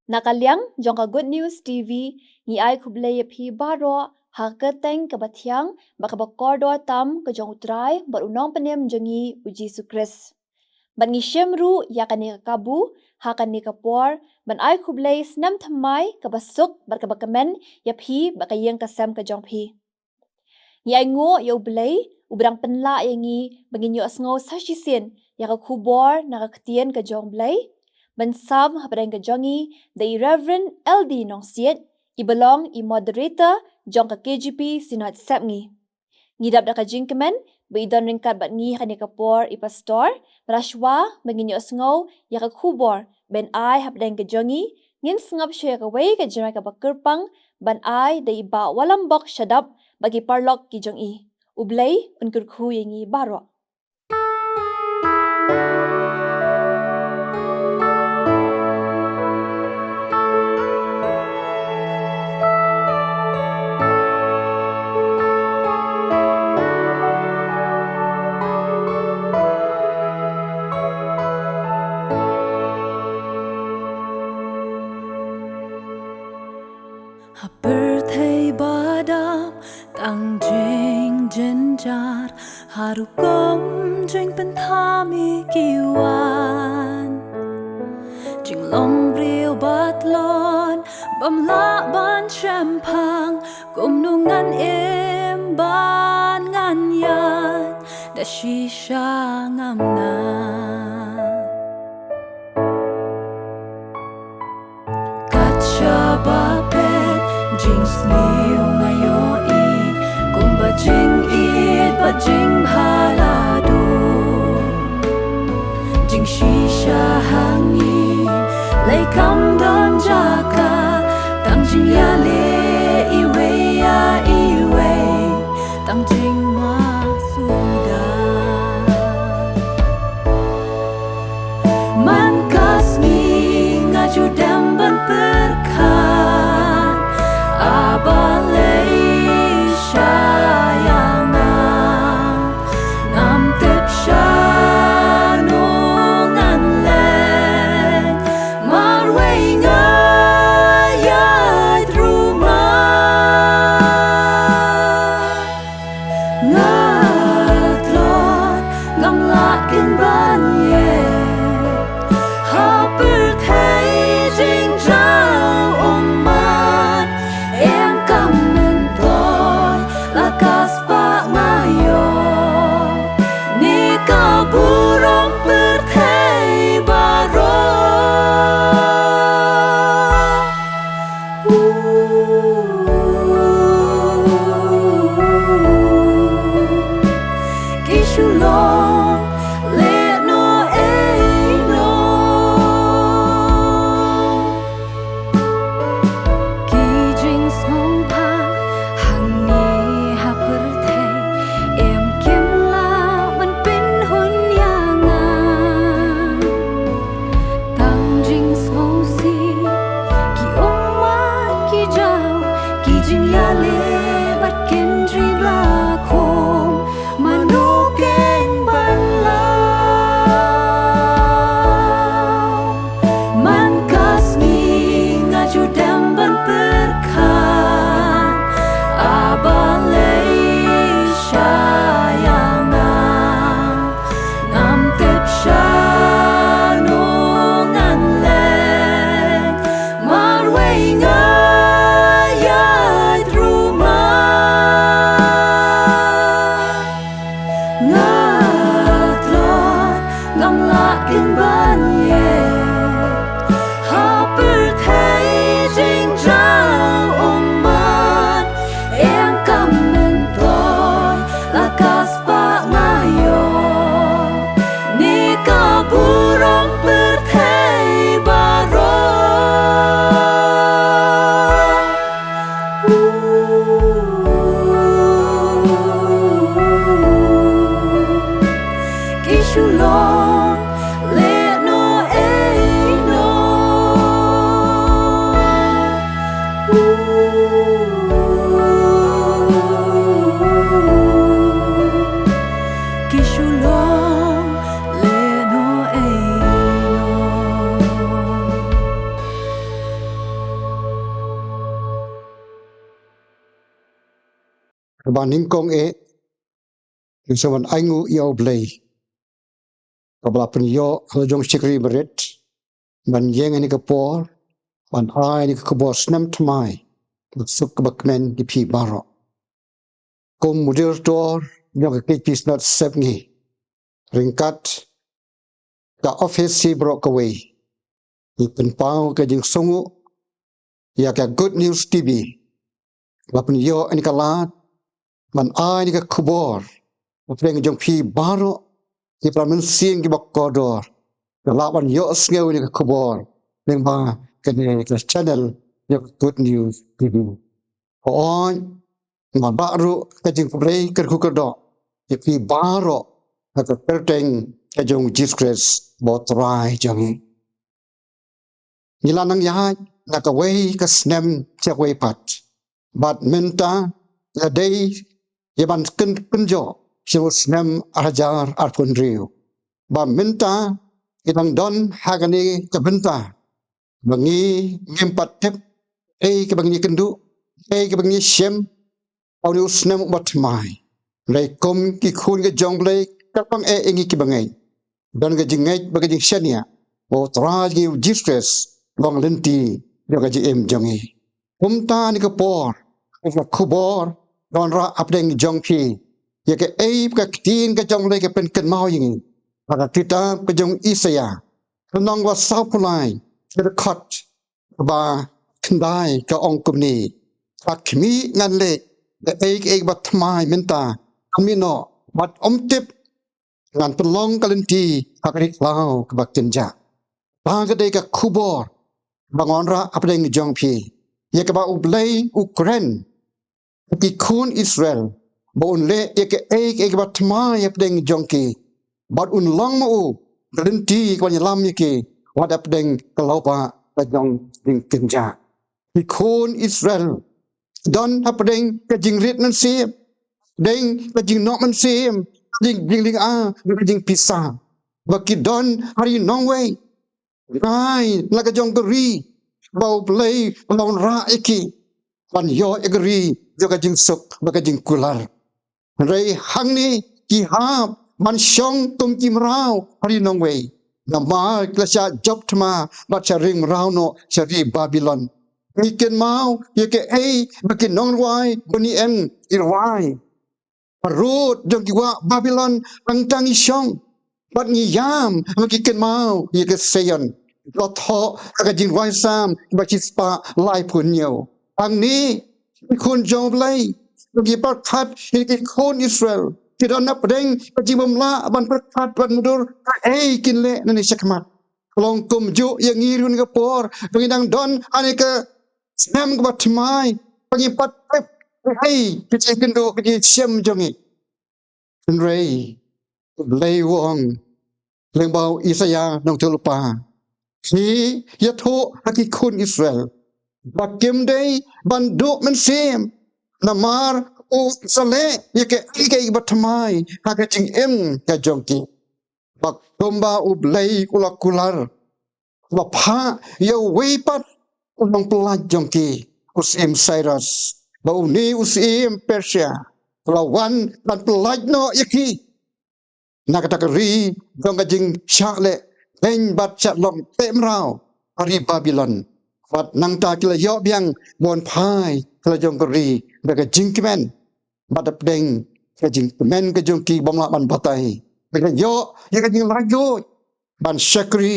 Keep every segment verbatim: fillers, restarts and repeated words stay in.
Na ka liang jong ka Good News T V, ngi ai khublei ïa phi baroh ha ka kyrteng kaba thiang bad kaba kordor tam ka jong U Trai bad U Nongpynim jong ngi U Jisu Khrist. Bad ngi shim ruh ïa kane ka kabu ha kane ka por ban ai khublei snem thymmai kaba suk bad kaba kmen ïa phi bad ka ïing ka sem ka jong phi. Ngi ainguh ïa U Blei uba dang pynlah ïa ngi ba ngin ïohsngew sa shisien ïa ka khubor na ka ktien ka jong U Blei ban sam hapdeng ka jong ngi da i Reverend L D Nongsiej, iba long i moderator jong ka K J P Synod Sepngi. Ngi dap da ka jingkmen ba i don ryngkat bad ngi ha kane ka por i pastor, bad shuwa ba ngin ïohsngew ïa ka khubor ban ai hapdeng ka jong ngi, ngin sngap shuwa ïa kawei ka jingrwai kaba kyrpang ban ai da i Bah Walambok Shadap bad ki paralok ki jong i. U Blei un kyrkhu ïa ngi baroh. Ha pyrthei ba dap tang jingjynjar, ha rukom jingpynthame ki wan. Jinglong briew ba tlot bym lah ban shemphang, kumno ngan im bad ngan ïaid da shisha ngam nang. Kat shaba peit jingsniew nga ïohi, kumba jingïeit bad jingbha la dum. Jingshisha ha ngi lei kam don jaka, tang jingïaleh iwei ïa iwei, tang jingmasuda. kaba nyngkong eh, ngi sngewbha ban ainguh ïa U Blei, kaba la pynïoh ha la jong shakri barit ban ïeng ha kane ka por ban ai kane ka khubor snem thymmai, ka suk kaba kmen ïa phi baroh. Kum u moderator jong ka K P Synod Sepngi, ryngkat ka ophis hi baroh kawei, ngi pynpaw ka jingsngewnguh ïa ka Good News T V, la pynïoh ïa ka lad ban ai ïa ka khubor hapdeng jong phi baroh, ki para mynsiem kiba kordor, ïa la ban ïohsngew ïa ka khubor lyngba kane ka channel ïa ka Good News T V. Hooid, nga wanrah ruh ka jingkhublei kyrkhu kyrdoh ïa phi baroh ha ka kyrteng ka jong U Jisu Khrist ba U Trai jong ngi. Ngi la nang ïaid na kawei ka snem sha kawei pat, bad mynta la dei ïa ban kyn-, kynjoh sha u snem ar hajar arphew hynriew. Ba mynta ngi dang don ha kane ka bynta ba ngi ngim pat tip ei kaba ngi ïakynduh, ei kaba ngi ïashem ha une u snem uba thymmai. Hynrei kum ki khun ki jong U Blei, ka long eh ïa ngi kiba ngeit, don ka jingngeit bad ka jingshaniah ba U Trai jong ngi U Jisu Khrist u long lynti jong ka jingim jong ngi. Kumta ha kane ka por, ha ka khubor, ngan wanrah hapdeng jong phi ïa kaei ba ka ktien ka jong U Blei ka pynkynmaw ïa ngi ha ka kitab ka jong u Isaïah, ka lynnong ba sawphew lai, ka dkhot ba khyndai, ka ong kumne: Ka khmih ngan leh kaei kaei ba thymmai mynta, khmih noh, bad ym tip, ngan pynlong ka lynti ha ka ri khlaw kaba kynjah. Kata ka dei ka khubor ba ngan wanrah hapdeng jong phi, ïa kaba U Blei u kren ha ki khun Israel ba un leh ïa kaei kaei kaba thymmai hapdeng jong ki, bad un long ma u ka lynti kaban ïalam ïa ki wat hapdeng ka lawbah ka jong ka jingkynjah. Ki khun Israel don hapdeng ka jingrit mynsiem, hapdeng ka jingnok mynsiem, ka jing-, jinglynga, ka jingpisa, ba ki don ha ri nongwei, rai na ka jong ka ri ba U Blei u la wanrah ïa ki ban ïoh ïa ka ri jong ka jingsuk bad ka jingkular. Hynrei hangne ki hap ban shong kum ki mraw ha ri nongwei, namar ki la shah jop thma bad shah ring mraw noh sha ri Babilon. Ngi kynmaw ïa kaei ba ki nongrwai banieng ki rwai: Harud jong ki wah Babilon, hangta ngi shong bad ngi ïam, ba ki kynmaw ïa ka Sion. Ki la thoh ha ka jingrwai Salm ba shispah laiphew hynñiew. Hangne ki khun jong U Blei, ki pyrkhat ïa ki khun Israel, ki don hapdeng ka jingbymlah ban pyrkhat ban mutdur kaei kin leh nangne shakhmat. Ka long kumjuh ïa ngi ruh ha kane ka por ba ngi dang don ha kane ka snem kaba thymmai, ba ngim pat tip ei ka jingkynduh, ka jingshem jong ngi. Hynrei U Blei u ong lyngba u Isaïah nongthoh lypa: Phi ïathuh ha ki khun Israel ba kim dei ban duh mynsiem, namar u sa leh ïa kaei kaei ba thymmai ha ka jingim ka jong ki. Ba kumba U Blei u la kular, u la phah ïa uwei pat u nongpyllait jong ki, u syiem Cyrus, ba une u syiem Persia u la wan ban pyllait noh ïa ki na kata ka ri jong ka jingshah leh beiñ bad shah long teh mraw, ka ri Babilon. Bad nangta ki la ïoh biang ban phai sha la jong ka ri da ka jingkmen. Bad hapdeng ka jingkmen ka jong ki bym lah ban batai, ki la ïoh ïa ka jinglaitluid ban shakri,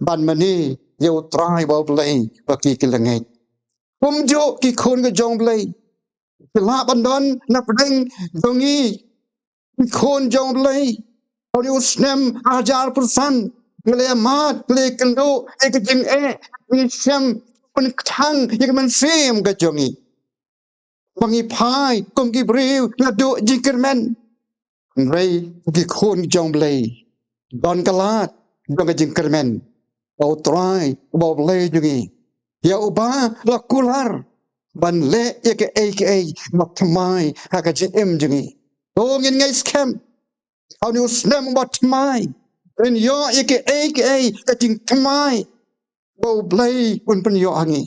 ban mane ïa U Trai uba U Blei ba ki, ki la ngeit. Kumjuh ki khun ka jong U Blei, ki lah ban don na pdeng jong ngi, ki khun jong U Blei. Ha une u snem ar hajar arphew san, ngi la ïa mad, ngi la ïa kynduh ïa ka jingeh, ngi shem, pynkthang ïa ka mynsiem ka jong ngi, ba ngi phai kum ki briew naduh jingkyrmen. Hynrei ki khun jong U Blei, don ka lad jong ka jingkyrmen, ba U Trai uba U Blei jong ngi, ïa uba la kular ban leh ïa kaei kaei ba thymmai ha ka jingim jong ngi. To ngin ngeit skhem, ha une u snem uba thymmai, ngin ïoh ïa kaei kaei ka jingthymmai ba U Blei un pynïoh ha ngi.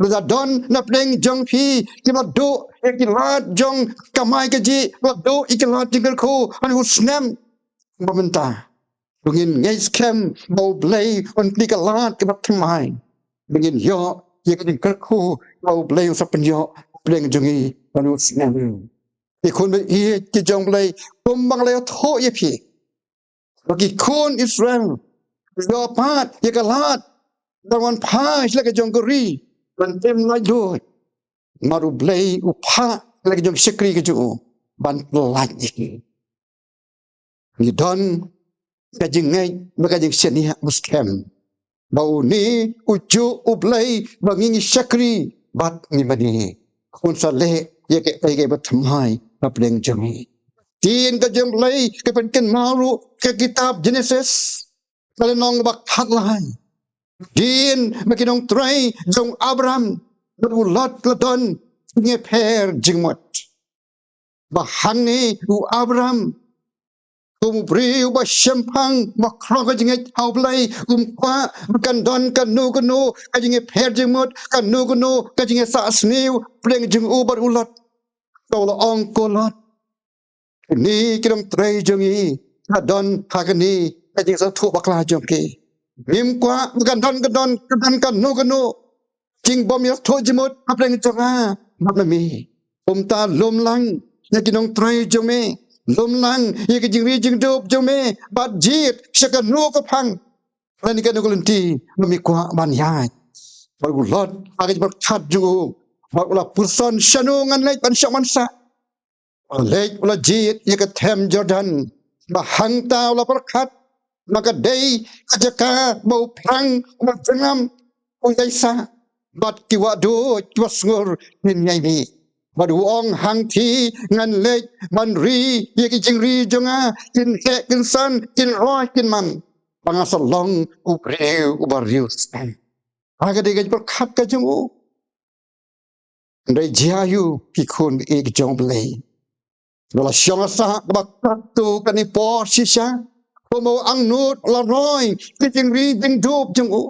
Lada don na pdeng jong phi kiba duh ïa ki lad jong ka kamai kajih, la duh ïa ki lad jingkyrkhu ha une u snem ba mynta. Ba ngin ngeit skhem ba U Blei un plie ka lad kaba thymmai, ba ngin ïoh ïa ka jingkyrkhu ba U Blei un sa pynïoh hapdeng jong ngi ha une u snem. Ki khun ba ïeit ki jong U Blei, kumba nga la ïathuh ïa phi, ba ki khun Israel ki ïoh pat ïa ka lad ban wan phai sha la ka jong ka ri ban im laitluid. Namar U Blei u phah la ka jong ka shakri ka jong u ban pyllait ïa ki. Ngi don ka jingngeit bad ka jingshaniah ba skhem ba une u juh U Blei ba ngi ngi shakri bad ngi mane, un sa leh ïa kaei kaei ba thymmai hapdeng jong ngi. Ktien ka jong U Blei ka pynkynmaw ruh ha ka kitab Genesis, ka lynnong ba khatlai, hadien ba ki nongtrei jong u Abram bad u Lot la don jingïapher jingmut. Ba hangne u Abram, kum u briew ba shemphang, ba khraw ka jingngeit ha U Blei, um kwah ba kan don kano kano ka jingïapher jingmut, kano kano ka jingïasah sniew hapdeng jong u bad u Lot. Te u la ong, ko Lot, kine ki nongtrei jong ngi ki don ha kane ka jingsngewthuh bakla jong ki. Ngim kwah ba kan don, kan don, kan don kano kano jingbym ïasngewthuh jingmut hapdeng jong nga bad ma me. Kumta lum lang ïa ki nongtrei jong me, lum lang ïa ki jingri jingdup jong me bad jied sha kano ka phang lane kano ka lynti ba me kwah ban ïaid. Bad u Lot, ha ka jingpyrkhat jong u, bad u la pyrshang, shano ngan leit ban shong ban sah. U la leit, u la jied ïa ka them Jordan, ba hangta u la pyrkhat ba ka dei ka jaka ba u phrang, u jinglam, u ïaisah bad ki wahduid kiba sngur kin ïaimih. Bad u ong, hangta ngan leit ban ri ïa ki jingri jong nga, kin heh kin san, kin roi kin man, ba nga sa long u briew uba riewspah. Ha ka dei ka jingpyrkhat ka jong u. Hynrei jia aïu ki khun ki jong U Blei, ba la shong sah kaba katto katne por shisha, kumba u angnud u la roi ki jingri jingdup jong u,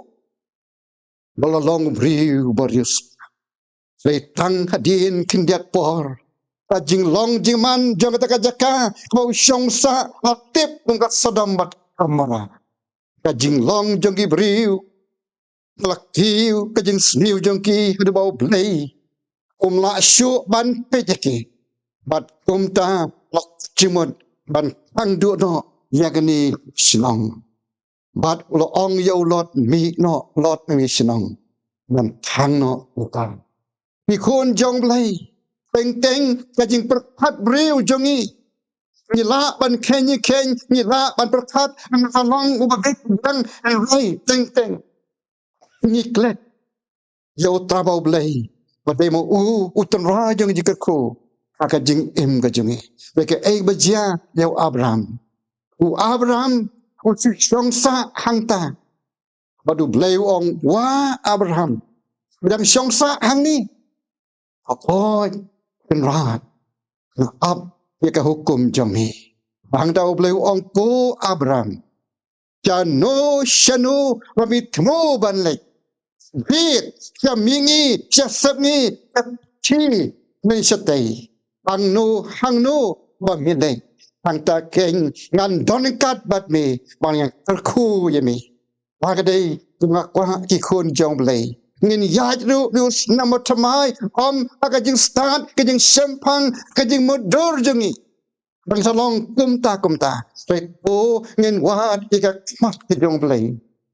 ba la long u briew uba riewspah. Hynrei tang hadien khyndiat por, ka jinglong jingman jong kata ka jaka kaba u shong sah la tip kum ka Sodom bad Gomorrah. Ka jinglong jong ki briew ka la kiew ka jingsniew jong ki haduh ba U Blei um lah shuh ban peit ïa ki. Bad kumta la jingmut ban khang duh noh ïa kane ka shnong. Bad u la ong ïa u Lot, mih noh Lot na kane ka shnong ban khang noh ïa ka. Ki khun jong U Blei, teng teng ka jingpyrkhat briew jong ngi, ngi lah ban kheiñ, ngi kheiñ, ngi lah ban pyrkhat, ngi lah long uba bit dang, hynrei teng teng ngi klet ïa uta ba U Blei, ba dei ma u u tynrai jong ka jingkyrkhu ha ka jingim ka jong ngi. Bad kaei ba jia ïa u Abram. U Abram u shu shong sah hangta. Bad U Blei u ong, wa Abram, me dang shong sah hangne? Hooid Kynrad, nga ap ïa ka hukum jong me. Hangta U Blei u ong, ko Abram, shano shano ba me thmu ban leit, bit sha mihngi, sha sepngi, sha shi mynshatei, hangno hangno ba me leit, hangta keiñ ngan don ryngkat bad me, ba ngan kyrkhu ïa me. Ha ka dei, nga kwah ki khun jong U Blei, ngin ïaid ruh ïa u snem ba thymmai, ym ha ka jingstad, ka jingshemphang, ka jingmutdur jong ngi ban sa long kumta kumta. Hynrei to ngin wad ïa ka khmat ka jong U Blei,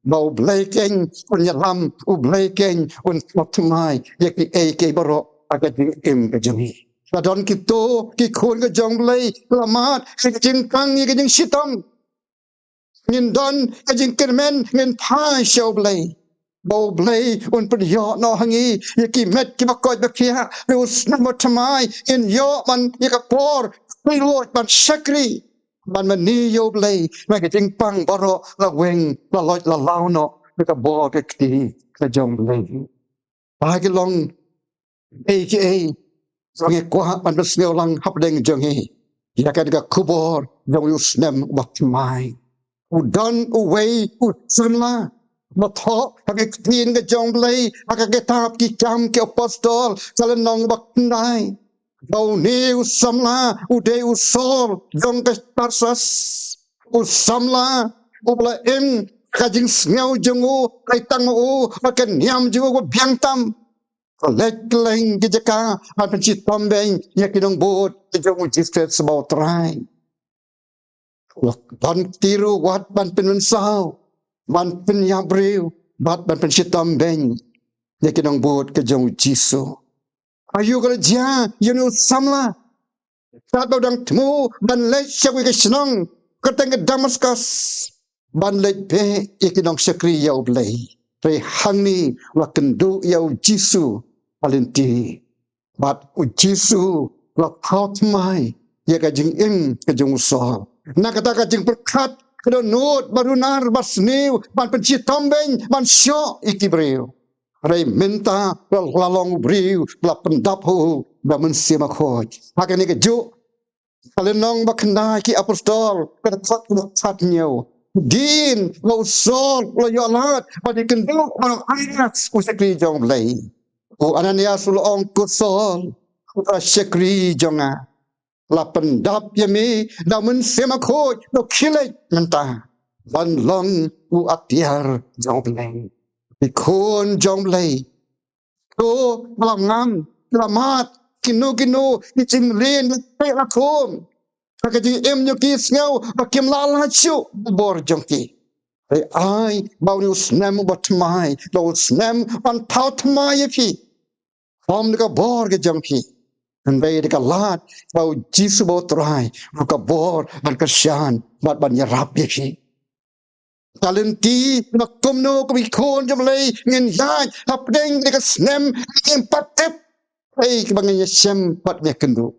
ba U Blei keiñ un ïalam, U Blei keiñ un pynthymmai ïa kiei kiei baroh ha ka jingim ka jong ngi. La don kito ki khun ka jong U Blei la mad ïa ka jingkang, ïa ka jingshitom. Ngin don ka jingkyrmen, ngin phai sha U Blei, ba U Blei un pynïoh noh ha ngi ïa ki met kiba koit ba khiah, ïa u snem ba thymmai, ngin ïoh ban ïa ka por, ka kyrwoh ban shakri, ban mane ïa U Blei, ba ka jingpang baroh la weng, la loit, la law noh da ka bor ka kti ka jong U Blei. Ba ki long kiei kiei ba ngi kwah ban pynsngew lang hapdeng jong ngi ïa kane ka khubor jong u snem uba thymmai. U don uwei u samla ba thoh ha ka ktien ka jong U Blei ha ka kitab Ki Kam ki Apostol, ka lynnong ba khyndai. ba une u samla u dei u Saul jong ka Tarsas, u samla uba la im ka jingsngew jong u, ai tang ma u bad ka niam jong u ba biang tam. Ka leit kylleng ki jaka ban pynshitom beiñ ïa ki nongbud ki jong u Jisu Khrist ba u Trai. Don kti ruh wat ban pynmynsaw, ban pynïap briew bad ban pynshitom beiñ ïa ki nongbud ki jong u Jisu. Aïu ka la jia ïa une u samla? Katba u dang thmu ban leit sha kawei ka shnong kyrteng ka Damaskus ban leit beh ïa ki nongshakri ïa U Blei. Hynrei hangne u la kynduh ïa u Jisu ha lynti. Bad u Jisu u la thaw thymmai ïa ka jingim ka jong u Saul. Na kata ka jingpyrkhat ka dohnud ba runar ba sniew ban pynshitom beiñ ban shoh ïa ki briew. Hynrei mynta u la long u briew ba la pyndap ha u da u Mynsiem Bakhuid. Ha kane kajuh ka lynnong ba khyndai Ki Apostol ka dkhot kaba khathynñiew. Hadien ba u Saul u la ïoh lad ban ïakynduh bad u Ananias u shakri jong U Blei, u Ananias u la ong, ko Saul, uta u shakri jong nga la pyndap ïa me da u Mynsiem Bakhuid, to khie leit mynta ban long u atiar jong U Blei. Ki khun jong U Blei, to la ngam, la mad, kino kino ki jingmlien, ki la khum. Ka jingim jong ki sngew ba kim lah lait shuh bor jong ki. Hynrei ai ba une u snem uba thymmai, ba u snem ban thaw thymmai ïa phi. Ym da ka bor ka jong phi, hynrei da ka lad ba u Jisu ba u Trai u ka bor ban kyrshan bad ban ïarap ïa phi. Ka lynti ba kumno kum ki khun jong U Blei ngin ïaid hapdeng da ka snem, ngim pat tip ei kaba ngin ïashem bad ïakynduh.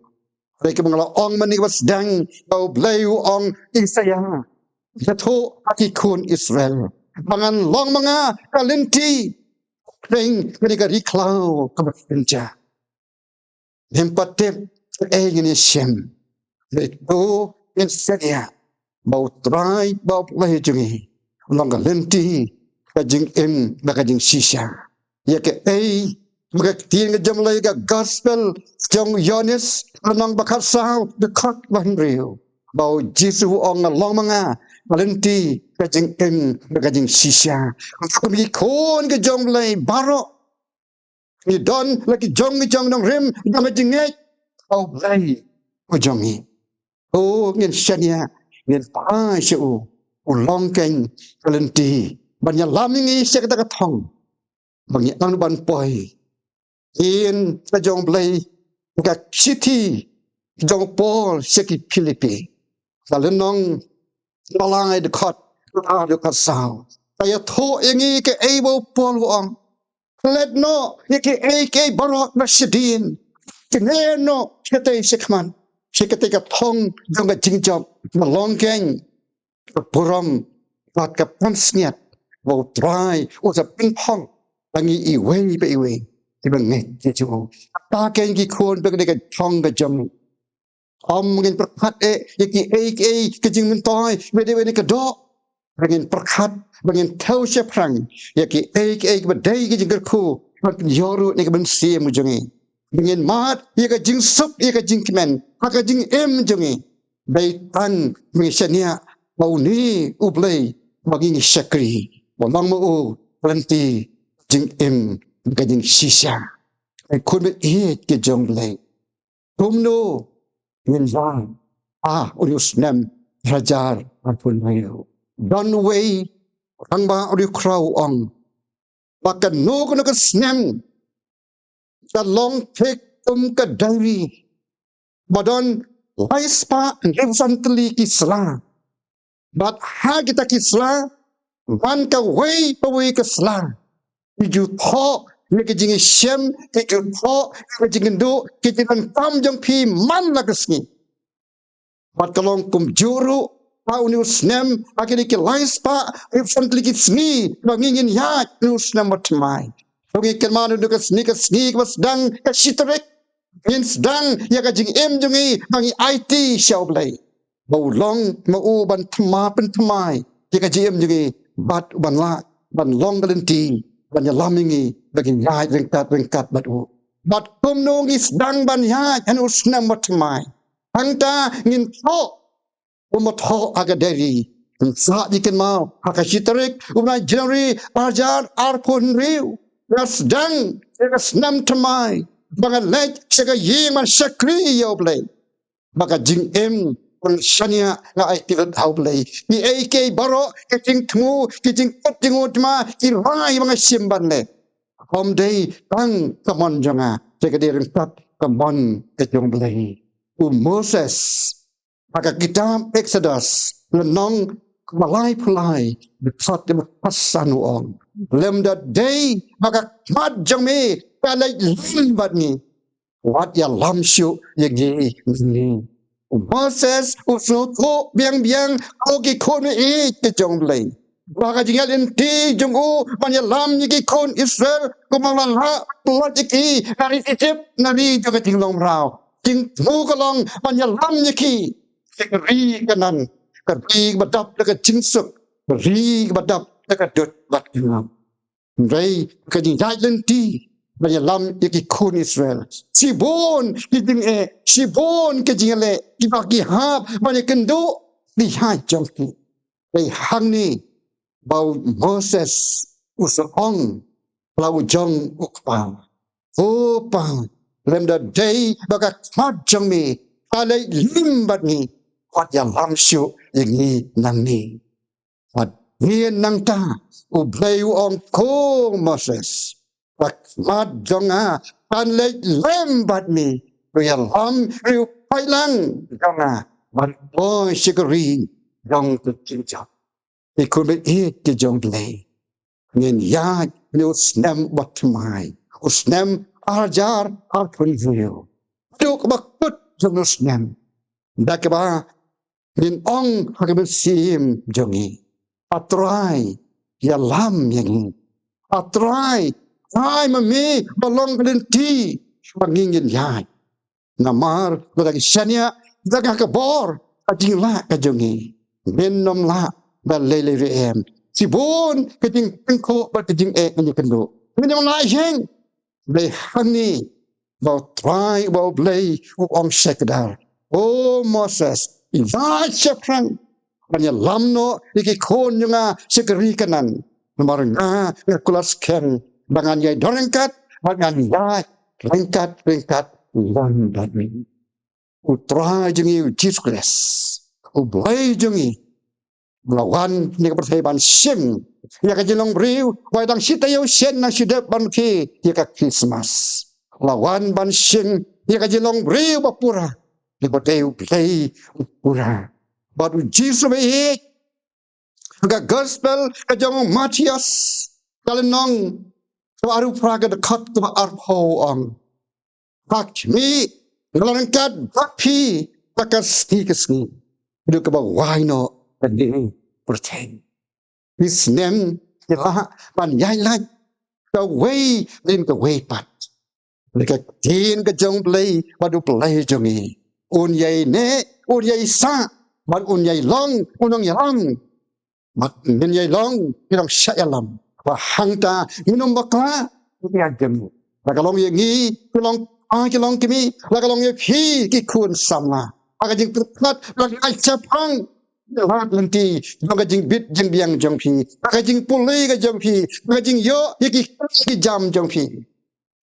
Hynrei kaba nga la ong mynne kaba sdang ba U Blei u ong, Isaïah, ïathuh ha ki khun Israel ba ngan long ma nga ka lynti hapdeng kane ka ri khlaw kaba kynja. Ngim pat tip kaei ngin ïashem. Hynrei to ngin shaniah ba u Trai ba U Blei jong ngi u long ka lynti, ka jingim bad ka jingshisha. Ïa kaei ba ka ktien ka jong U Blei, ka gospel jong u Ïoannis, lynnong ba khatsaw, dkhot ba hynriew, ba u Jisu u ong, nga long ma nga ka lynti, ka jingim bad ka jingshisha. Kum ki khun ki jong U Blei baroh ngi don la ki jong ki jong nongrim jong ka jingngeit ha U Blei u jong ngi. To ngin shaniah, ngin phai sha u, u long keiñ ka lynti ban ïalam ïa ngi sha kata ka thong ba ngi ang ban poi. Ktien ka jong U Blei, ka shithi jong u Paul sha ki Philippi, ka lynnong ba lai, dkhot ar, dkhot saw, ka ïathuh ïa ngi kaei ba u Paul u ong. Klet noh ïa kiei kiei baroh na shadien. Kynnoh noh shatei shakhmat sha katei ka thong jong ka jingjop, ba long keiñ ka burom bad ka pansngiat ba U Trai u sa pynphong ha ngi iwei pa iwei kiba ngeit ïa u. Kata keiñ ki khun, ba kane ka thong ka jong ngi. Ym ngin pyrkhat eh ïa kiei kiei ki jingmyntoi ba dei bad kane ka doh. Ba ngin pyrkhat, ba ngin thew shaphrang ïa kiei kiei kiba dei ki jingkyrkhu, ban pynïoh ruh na ka mynsiem jong ngi. Ba ngin mad ïa ka jingsuk, ïa ka jingkmen ha ka jingim jong ngi. Dei tang ba ngin shaniah ba une U Blei ba ngi ngi shakri, ba long ma u ka lynti, jingim, ka jingshisha. Ki khun ba ïeit ki jong U Blei, kumno ngin ïaid ha une u snem ar hajar arphew hynriew? Don uwei u rangbah riewkhraw u ong ba kano kano ka snem ka long thik kum ka diary ba don lai spah hynriew san tylli ki sla. Bad ha kita ki sla, man kawei pa kawei ka sla, ki ju thoh ïa ka jingïashem, ki ju thoh ïa ka jingkynduh, ki jingdonkam jong phi man la ka sngi. Bad ka long kumjuh ruh ha une u snem, ha kine ki lai spah hynriew san tylli ki sngi ba ngi ngin ïaid une u snem bathymmai. Ba ngi kynmaw, une ka sngi, ka sngi kaba sdang, ka shi tarik, ngin sdang ïa ka jingim jong ngi ba ngi aiti sha U Blei, ba u long ma u ban thymmai, pynthymmai ïa ka jingim jong ngi, bad u ban lah ban long ka lynti ban ïalam ïa ngi ba ngin ïaid ryngkat ryngkat bad u. Bad kumno ngi sdang ban ïaid ha une u snem ba thymmai? Hangta ngin thoh, u ma thoh ha ka diary. Ngin sa ïa kynmaw ha ka shi tarik u bnai January arhajar arphew hynriew, nga sdang ïa ka snem thymmai ba nga leit sha ka ïing ban shakri ïa U Blei. Ba ka jingim ban shaniah nga aiti lut ha U Blei. Kiei kiei baroh ki jingthmu, ki jingkut jingutma, ki rai ba nga shim ban leh, kam dei tang ka mon jong nga, te ka dei ryngkat ka mon ka jong U Blei. U Moses ha ka kitab Exodus lynnong kaba laiphew lai, dkhot kaba khatsan u ong, lymda dei ba ka khmat jong me ka leit lem bad ngi, wat ïalam shuh ïa ngi nangne. U Moses u sngewthuh biang biang ïa ki khun ïeit ki jong U Blei, ba ka jingïaid lynti jong u ban ïalam ïa ki khun Israel, kumba la lah pynlait ïa ki na ri Egypt, na ri jong ka jinglong mraw. Jingthmu ka long ban ïalam ïa ki sha ka ri Kanaan, ka ri kaba dap da ka jingsuk, ka ri kaba dap da ka dud bad ka ngam. Hynrei ka jingïaid lynti ban ïalam ïa ki khun Israel, shibun ki jingeh, shibun ki jingeh kiba ki hap ban ïakynduh, ki ïaid jong ki. Dei hangne ba u Moses u sa ong ha la u jong u kpa, "O Pa, lymda dei ba ka khmat jong me ka leit lem bad ngi, wat ïalam shuh ïa ngi nangne." Bad hadien nangta U Blei u ong, "Ko Moses, ka khmat jong nga kan leit lem bad me, to ïalam ïa u paidlang jong nga ban poi sha ka ri jong ka jingjop." Ki khun baieit ki jong U Blei, ngin ïaid ha une u snem ba thymmai, u snem arhajar arphew hynriew, haduh kaba kut jong une u snem, da kaba ngin ong ha ka mynsiem jong ngi, "A Trai, ïalam ïa ngi. A Trai, ai ma me ba long ka lynti ba ngi ngin ïaid. Namar lada ngi shaniah, lada ngi ha ka bor ka jinglah ka jong ngi, ngin nym lah ban lei lei ruh em. Shibun ka jingpynkhuh bad ka jingeh ngin ïakynduh, ngin nym lah ïeng." Dei hangne ba U Trai, ba U Blei u ong shai kdar, "O Moses, ïaid shaphrang ban ïalam noh ïa ki khun jong nga sha ka ri Kanaan. Namar nga nga kular skhem ba ngan ïai don ryngkat bad ngan ïaid ryngkat ryngkat lem bad me." U Trai jong ngi U Jisu Khrist, U Blei jong ngi, u la wan ha kane ka pyrthei ban shim ïa ka jinglong briew, wei tang shi taïew shen nang shu dep ban khie ïa ka Christmas. U la wan ban shim ïa ka jinglong briew ba pura, ïa ba dei U Blei u pura. Bad U Jisu ba ïeit, ha ka gospel ka jong u Mathaios, ka lynnong kaba arphew phra, ka dkhot kaba arphew, u ong, "Ha khmih, nga la ryngkat bad phi ha ka sngi ka sngi, haduh kaba wai noh kane ka pyrthei." Ki snem ki lah ban ïaid lait kawei lane kawei pat. Hynrei ka ktien ka jong U Blei bad U Blei jong ngi, un ïaineh, un ïaisah bad un ïailong, un ïalam. Bad ngin ïailong, ngin long shah ïalam, ba hangta ngin ym bakla ïa ka jingim. La ka long ïa ngi ki long, ah, ki long kmie, la ka long ïa phi ki khun samla, ha ka jingpyrkhat ba la ka shaphrang, la ka lynti jong ka jingbit jingbiang jong phi, ha ka jingpule ka jong phi, ha ka jingïoh ïa ki, ki jam jong phi.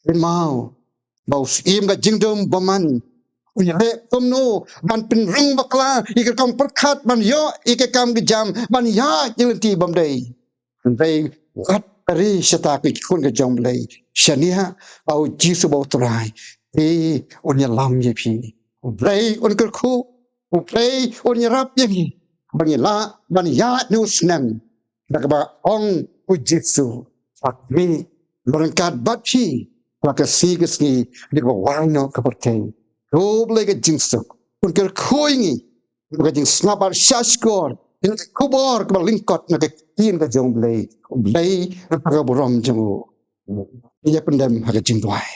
Kynmaw ba u Syiem ka jingdum bymman u ïaleh kumno ban pynrung bakla ïa ka kam pyrkhat, ban ïoh ïa ka kam ka jam, ban ïaid ïa lynti bymdei. Hynrei wat ka ri shata ki khun ka jong U Blei, shaniah ha U Jisu ba U Trai, te un ïalam ïa phi. U Blei un kyrkhu, U Blei un ïarap ïa ngi ba ngin lah ban ïaid ha une u snem da kaba ong U Jisu, "Ha khmih, nga la ryngkat bad phi ha ka sngi ka sngi, haduh kaba wai noh ka pyrthei." To U Blei ka jingsuk un kyrkhu ïa ngi, ïa ka jingsngap ar shah shkor, ïa ka khubor kaba lyngkot na ka ktien ka jong U Blei. U Blei un ai ka burom jong u. Ngin ïa pyndem ha ka jingduwai.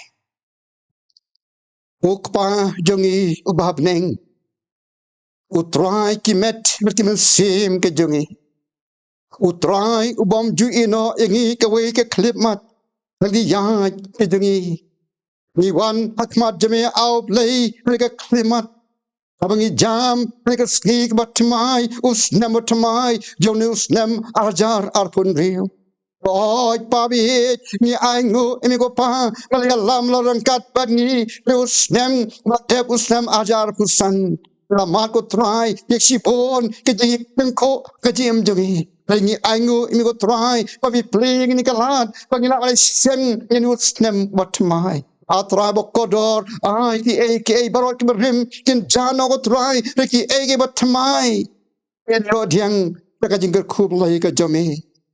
Ko Kpa jong ngi uba ha bneng, U Trai ki met bad ki mynsiem ki jong ngi, U Trai u bym ju ïehnoh ïa ngi kawei ka khyllipmat ha ka jingïaid ka jong ngi. Ngi wan ha khmat jong me, A U Blei, ha kane ka khyllipmat, haba ngi jam ha kane ka sngi kaba thymmai, u snem ba thymmai jong une u snem ar hajar arphew hynriew. Hooid Pa baieit, ngi ainguh ïa me ko Pa ba la ïalam la ryngkat bad ngi ha une u snem ba dep u snem ar hajar arphew san. La mad ko Trai ïa shibun ka jingïatyngkhuh ka jingim jong ngi. Hynrei ngi ainguh ïa me ko Trai ba me plie ïa kane ka lad ba ngi lah ban ïaseng ïa une u snem ba thymmai. A Trai ba kordor, ai kiei kiei baroh kiba rim kin jah noh ko Trai, hynrei kiei kiei ba thymmai kin ïoh pdiang da ka jingkyrkhu ba la ïohi ka jong me.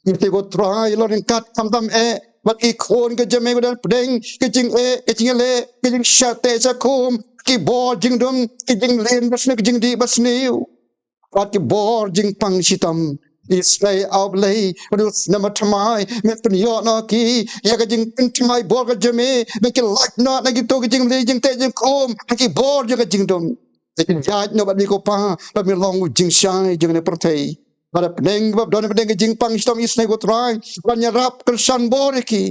Ngi ïathuh ko Trai la ryngkat khamtam eh bad ki khun ka jong me ba don pdeng ka jingeh, ka jingïaleh, ka jingshah teh shah khum, ki bor jingdum, ki jingleh basniew, ki jingdih basniew, bad ki bor jingpang shitom. Isynei A U Blei, ha une u snem ba thymmai men pynïoh noh ïa ki ïa ka jingpynthymmai bor ka jong me, men kin lait noh na kito ki jingleh jingteh jingkhum, na ki bor jong ka jingdum. Te kin ïaid noh bad me ko Pa ba me long u jingshai jong kane ka pyrthei. Bad hapdeng ba don hapdeng ka jingpang shitom, isynei ko Trai ban ïarap kyrshan bor ïa ki.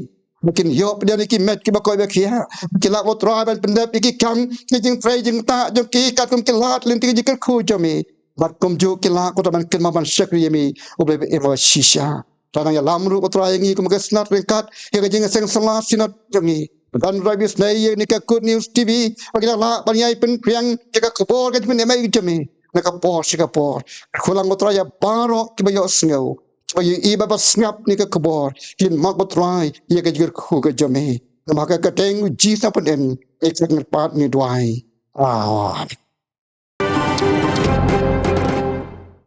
Ba kin ïoh pdiang ïa ki met kiba koit ba khiah. Ba kin lah ko Trai ban pyndep ïa ki kam, ki jingtrei jingktah jong ki katkum ki lad lynti ka jingkyrkhu jong me. Bad kumjuh kin lah ko Trai ban kynmaw ban shakri ïa me, U Blei ba im ba shisha. Trai nang ïalam ruh ko Trai ïa ngi kum ka Synod ryngkat ïa ka jingïaseng sala Synod jong ngi. Don ruh ba isynei ïa kane ka Good News T V ba kin nang lah ban ïai pynphriang ïa ka khubor ka jingpynim eh jong me na ka por sha ka por. Kyrkhu lang ko Trai ïa baroh kiba ïohsngew, kiba ïohi bad ba sngap ïa kane ka khubor, kin map ko Trai ïa ka jingkyrkhu ka jong me. Namar ha ka kyrteng U Jisu ngi pynim ïa kane ka kyrpad, ngi duwai. Amen.